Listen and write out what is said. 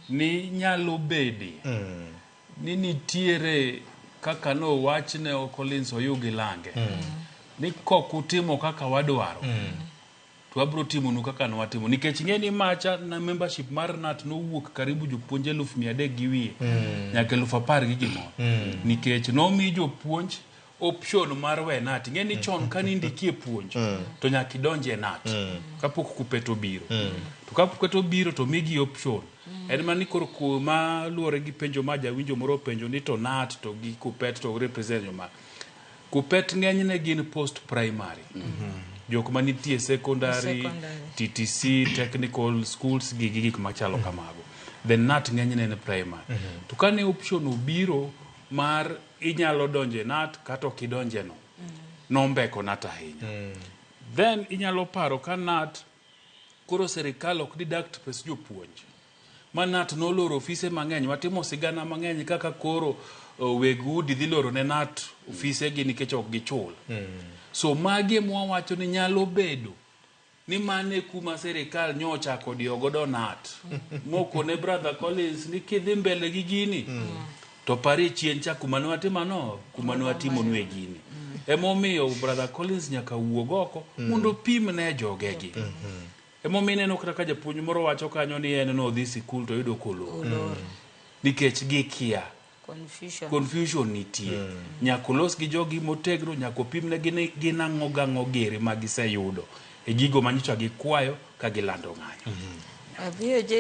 Ni nyalo bede ni nitiere kaka nowachne Collins Oyugi Lange ni kok utimo kaka wadwaro, to wabiro timonu kaka nwatimo, nikech ing'e ni macha na membership mar KNUT nowuok karibu jopuonj 300,000 gi wiye nyaka 10,000 gi gimoro, nikech nomi jopuonj option mar we KNUT. Ing'e ni chon ka nindikie puonj to nyaka idonj e KNUT kapok KUPPET obiro, to ka KUPPET obiro to migi option. En mana ni koro ma luwore gi penjo ma jawinjo moro openjo ni to KNUT to gi KUPPET to represent joma KUPPET ng'enyne gin post primary, jok manitie secondary, Secondary. TTC, technical schools gi gik machalo kamago. Then KNUT ng'enyne en primary. To kane option obiro mar inyalo donje KNUT kata ok idonje no, nombeko KNUT ahinya. Then inyalo paro ka KNUT koro sirikal ok deduct pes jopuonj ma KNUT noloro ofise mang'eny. Watimo sigana mang'eny kaka koro weg udi dhi loro ne KNUT ofisegi nikech ok gichul. So magi ema wawacho ni nyalo bedo ni mane kuma sirikal nyochako diyo godo KNUT mokone brother Collins ni kidhi mbele gi gini to parie chien cha kuma ne watimo ano, kuma ne watimonue gini. Emomiyo brother Collins nyaka wuog oko mondo opim ne jogegi. Emomiyo ineno kata ka japuonj moro wacho kanyo ni en nodhi sikul to oyudo kolor nikech gikia. Confusion. Confusion nitie. Nyaka olos gi jogi motegno, nyaka opimnegi ni gin ang'o gang'o gere ma giseyudo e gigo manyocha gikwayo ka gilando ng'anyo. VOJ.